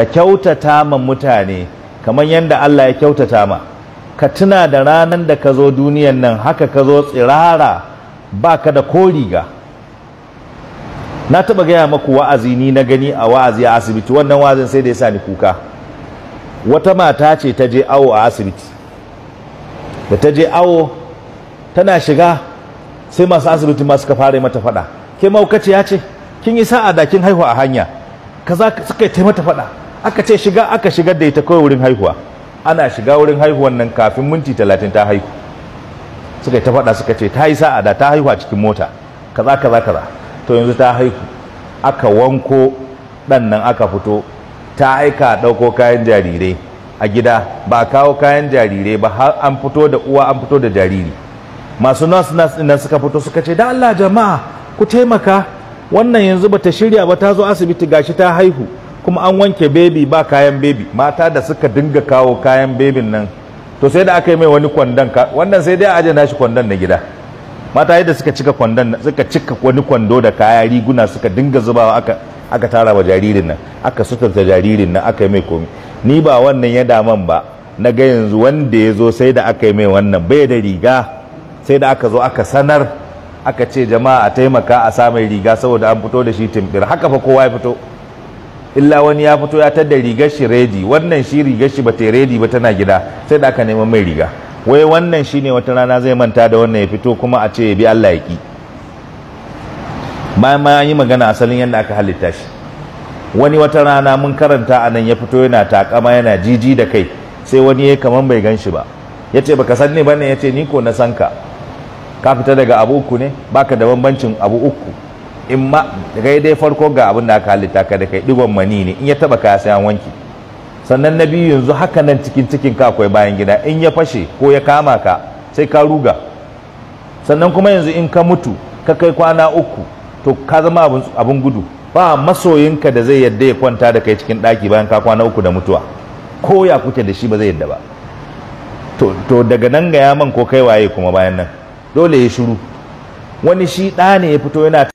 Ka kyautata ma mutane kamar yadda Allah ya kyautata ma. Ka tuna da ranar da ka zo duniyan nan, haka ka zo tsirara, baka da ko riga. Na taɓa gaya maku wa'azi, ni na gani a wa'azi a asibiti. Wannan wa'azin sai da ya sa ni kuka. Wata mata ce ta je awo a asibiti. Da ta je awo, tana shiga sai masu asibiti ma suka fara mata faɗa: "Ke ya ce kin yi sa'a da kin haihu a hanya kaza." Suka yi mata faɗa. Aka ce shiga, aka shigar da ita kawai wurin haihuwa. Ana shiga wurin haihuwan nan, kafin minti 30 ta haihu. Suka yi ta faɗa, suka ce ta yi sa'a da ta haihu a cikin mota, kaza kaza kaza. To yanzu ta haihu, aka wanko ɗan nan, aka fito. Ta aika a ɗauko kayan jarirai a gida, ba a kawo kayan jarirai ba har an fito da uwa, an fito da jariri. Masu nurse nurse ɗin nan suka fito, suka ce, "Da Allah jama'a, ku taimaka, wannan yanzu bata shirya ba, ta zo asibiti, gashi ta haihu, kuma an wanke baby, ba kayan baby." Mata da suka dinga kawo kayan babyn nan, to sai da aka yi mai wani kwandon. Wannan sai dai a aje nashi kwandon na gida. Mata yadda suka cika kwandon, suka cika wani kwando da kaya, riguna, suka dinga zubawa, aka tara wa jaririn nan, aka suturta jaririn nan, aka yi mai komi. Ni ba wannan ya daman ba. Na ga yanzu wanda ya zo, sai da aka yi mai wannan, bai da riga, sai da aka zo aka sanar, aka ce jama'a a taimaka a sa mai riga saboda an fito da shi timbir. Haka fa kowa ya fito, illa wani ya fito ya tadda rigar shi ready. Wannan shi rigar shi ba ta ready ba, tana gida, sai da aka neman mai riga. Wai wannan shine wata rana zai manta da wannan, ya fito kuma a ce ya bi Allah, ya ki. Bayan ma yi magana asalin yadda aka halitta shi. Wani wata rana mun karanta a nan, ya fito yana takama, yana jiji da kai, sai wani ya kaman bai gan shi ba, ya ce, "Baka san ni ba ne?" Ya ce, "Ni ko na san ka. Ka fita daga abu uku ne, baka da bambancin abu uku. In ma kai dai, farko ga abin da aka halitta ka da kai, digon mani ne, in ya taba ka sai an wanki. Sannan na biyu, yanzu haka nan cikin cikin ka akwai bayan gida, in ya fashe ko ya kama ka sai ka ruga. Sannan kuma yanzu in ka mutu ka kai kwana 3, to ka zama abun gudu. Ba masoyinka da zai yadda ya kwanta da kai cikin ɗaki bayan ka kwana 3 da mutuwa. Ko ya kuke da shi, ba zai yadda ba. To daga nan ga yaman ko kai waye kuma bayan nan?" Dole ya shiru. Wani shi ɗa ne ya fito yana